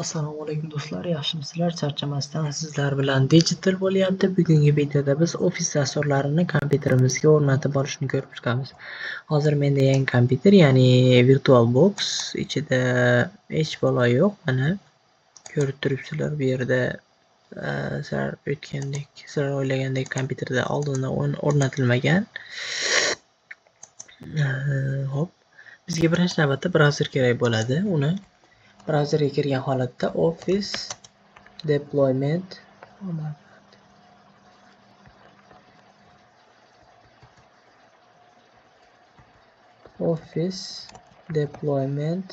Assalomu alaykum do'stlar, yaxshimisizlar? Charchamasdan sizlar bilan Digital bo'lyapti. Bugungi videoda biz Office dasturlarini kompyuterimizga o'rnatib olishni ko'rib chiqamiz. Hozir menda yangi kompyuter, ya'ni VirtualBox, ichida hech balo yo'q. Mana ko'rib turibsizlar, bu yerda sizlar o'tgandek, sizlar o'ylagandek kompyuterda oldindan o'rnatilmagan. Xo'p, bizga birinchi navbatda brauzer kerak bo'ladi. Uni brauzerga kirgan holatda Office Deployment Office Deployment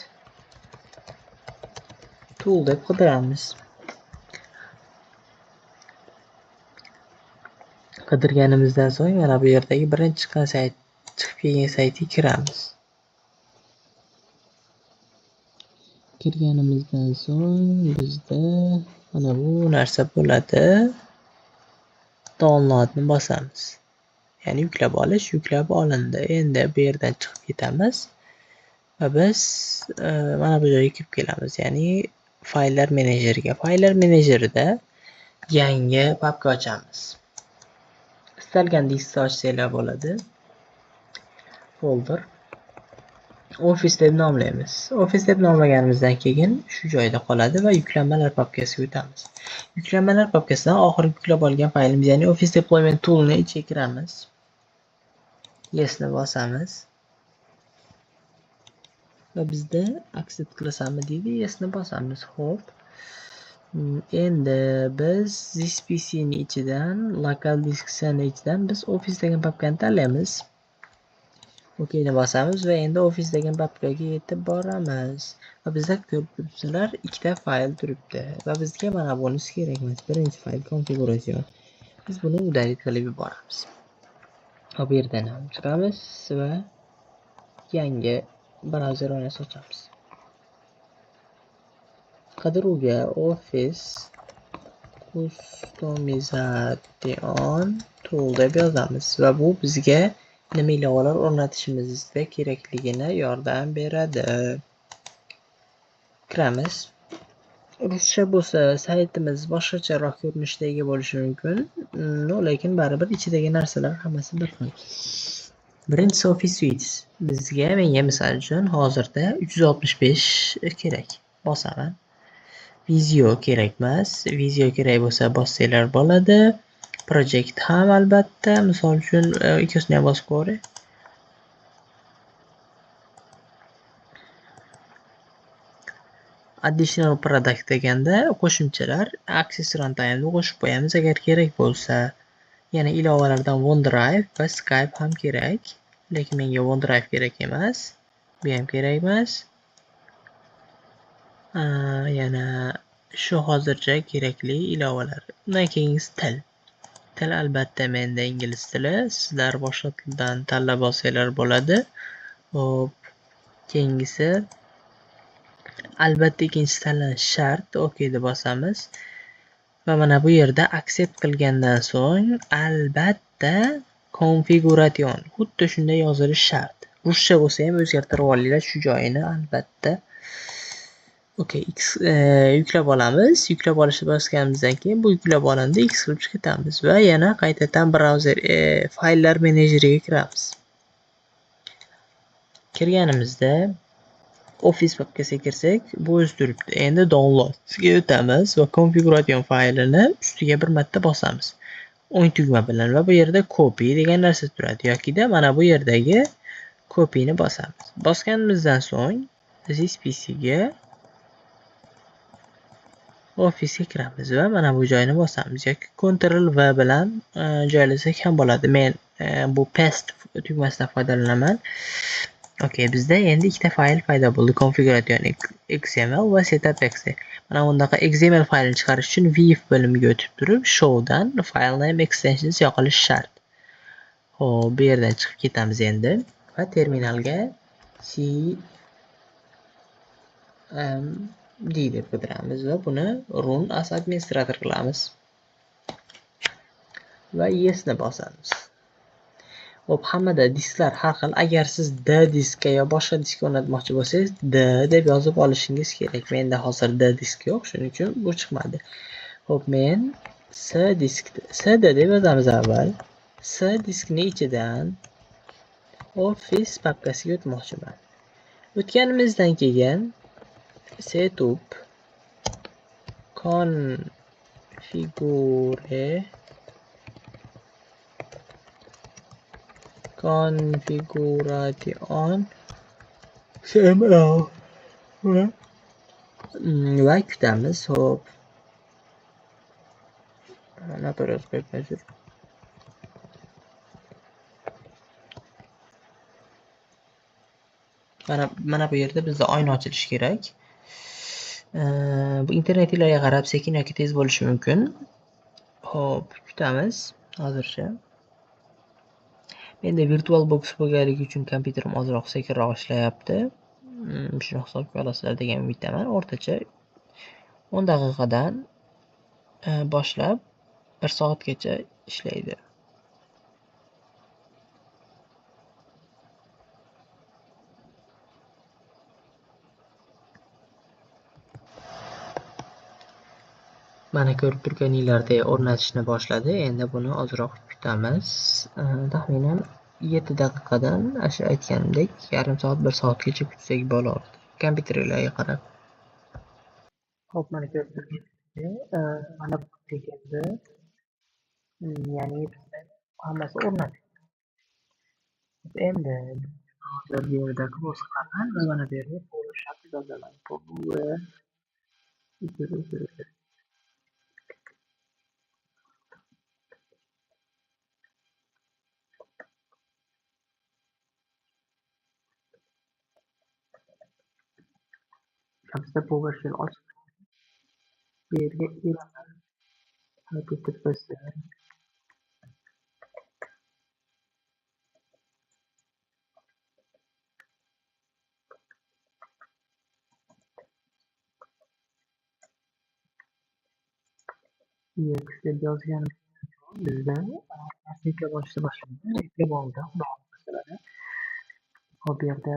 Tool deb qidiramiz. Qidirganimizdan so'ng mana bu yerdagi birinchi chiqqan sayt, chiqib kelgan saytga kiramiz. Kirganimizdan so'ng bizda mana bu narsa bo'ladi. Downloadni bosamiz. Ya'ni yuklab olish, yuklab olindi. Endi bu yerdan chiqib ketamiz va biz mana bu joyga kirib kelamiz. Ya'ni fayllar menejeriga. Fayllar menejerida yangi papka ochamiz. Istalgan diskda ochsanglar bo'ladi. Folder Office deb nomlaymiz. Office deb nomlaganimizdan keyin shu joyda qoladi va yuklanmalar papkasiga o'tamiz. Yuklanmalar papkasidan oxirgi yuklab olgan faylimiz, ya'ni Office Deployment Tool'ni ichiga kiramiz. Yes'ni bosamiz. Va bizda accept qilasanmi deydi, yes'ni bosamiz. Xo'p. Endi biz this PC ni ichidan, local disk ni ichidan biz Office degan papkani tanlaymiz. OK ni bosamiz va endi Office degan papkaga yetib boramiz. Va bizda ko'rib turibsizlar, ikkita fayl turibdi va bizga mana bunisi kerak emas. Birinchi fayl konfiguratsiya. Biz buni udalить qilib yuboramiz. Va bu yerdan ham chiqamiz va yangi brauzer oynasi ochamiz. Qidiruvga Office Customization Tool deb yozamiz va bu bizga nima ilovalar o'rnatishimizda kerakligini yordam beradi. Kiramiz. Ruscha bo'lsa saytimiz boshqacharoq ko'rinishda ega bo'lishi mumkin. No, lekin baribir ichidagi narsalar hammasi bir xil. Birinchisi Office Suite. Bizga, menga misol uchun hozirda 365 kerak. Bosaman. Visio kerak emas. Visio kerak bo'lsa bossanglar bo'ladi. Project ham albatta, misol uchun ikkisini ham bosib ko'ray. Additional product deganda qo'shimchalar, Access Runtime'ni qo'shib qo'yamiz agar kerak bo'lsa. Yana ilovalardan OneDrive va Skype ham kerak. Lekin menga OneDrive kerak emas. Bu ham kerak emas. Yana shu hozircha kerakli ilovalar. Undan keyingisi til. Til albatta menda ingliz tili. Sizlar boshqa tildan tanlab olsanglar bo'ladi. Xo'p, keyingisi albatta ikkinchisi tanlanishi shart. OK deb bosamiz. Va mana bu yerda accept qilgandan so'ng albatta konfiguration xuddi shunday yozilishi shart. Ruscha bo'lsa ham o'zgartirib olinglar shu joyini albatta. OK, X yuklab olamiz. Yuklab olishni bosganimizdan keyin bu yuklab olindi, X qilib chiqib ketamiz va yana qaytadan brauzer fayllar menejeriga kiramiz. Kirganimizda Office papkasiga kirsak, bu o'zi turibdi. Endi downloadsga o'tamiz va konfiguration faylini ustiga bir marta bosamiz. O'ng tugma bilan va bu yerda copy degan narsa turadi yokida mana bu yerdagi copyni bosamiz. Bosganimizdan so'ng this PC ga Office'ga kiramiz va mana bu joyni bosamiz yoki Ctrl V bilan joylasak ham bo'ladi. Men bu paste tugmasidan foydalanaman. OK, bizda endi ikkita fayl paydo bo'ldi. Configuration XML va setup exe. Mana bundaqa XML faylini chiqarish uchun view bo'limiga o'tib turib, showdan file name extensions yoqilishi shart. Xo'p, bu yerdan chiqib ketamiz endi va terminalga cmd deb qidiramiz va buni run as administrator qilamiz. Va yes ni bosamiz. Xo'p, hammada disklar har xil. Agar siz D diskka yo boshqa diskka o'rnatmoqchi bo'lsangiz, D deb yozib olishingiz kerak. Menda hozir D disk yo'q, shuning uchun bu chiqmadi. Xo'p, men C disk CD deb yozamiz avval. C diskni ichidan Office papkasiga o'tmoqchiman. O'tganimizdan keyin setup configure configuration CML va kutamiz. Xo'p. Noto'g'ri yozib qo'yibman, uzr. Mana bu yerda bizda oyna ochilishi kerak. Bu internetinglarga qarab sekin yoki tez bo'lishi mumkin. Xo'p, kutamiz hozircha. Menda VirtualBox bo'lganligi uchun kompyuterim ozroq sekinroq ishlayapti. Shuni hisobga olasizlar degan umiddaman. O'rtacha 10 daqiqadan boshlab 1 soatgacha ishlaydi. Mana ko'rib turganinglardek o'rnatishni boshladi. Endi buni ozroq kutamiz. Taxminan 7 daqiqadan o'sha aytganimdek yarim soat, 1 soatgacha kutsak bo'ladi. Kompyuterlarga qarab. Xo'p, mana ko'rib turganingizdek, mana bu keldi. Ya'ni bizda hammasi o'rnatildi. Endi hozir bu yerda close qilaman va mana bu yerga PowerShell yozaman. Power uzr. Bizda PowerShell ochiq. Bu yerga iraman. HTTPS x deb yozganim bizda yuklab olishni boshladi. Yuklab oldi, xudo xohlasa mana. Hop, bu yerda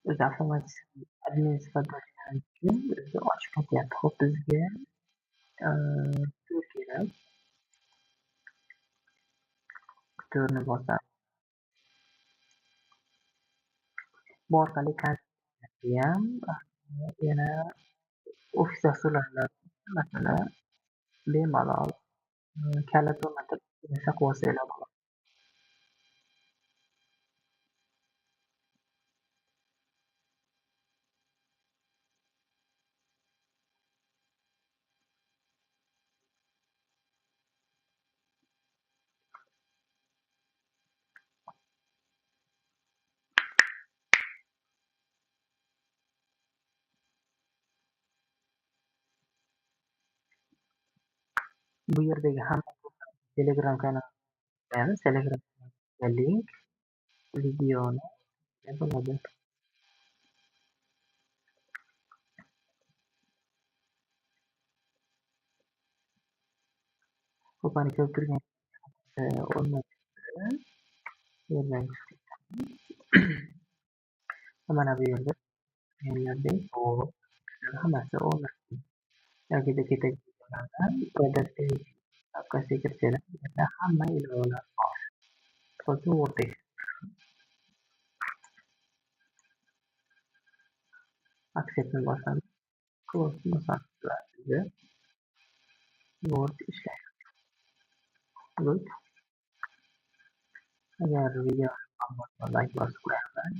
o'zi avtomatik admin sifatida ochganim uchun o'zi ochib ketyapti. Xo'p, bizga to'rt kerak. To'rtni bosamiz. Bu orqali ham yana Office dasturlarini masalan bemalol kalit o'rnatib narsa qilib olsanglar bo'ladi. Bu yerdagi hamma Telegram kanali, Telegram link videoni bo'ladi. Xo'p, mana ko'rib turgan o'rnatdi. Bu yerdan chiqib ketamiz. Mana bu yerda hammasi o'rnatildi. Yoki ketadiganlardan product papkasiga kirsanglar, bu yerda hamma ilovalar bor. Hozir Word Acceptni bosamiz. Close bosamiz va bizda Word ishlayapti. Good. Agar video like bosib qo'yamiz.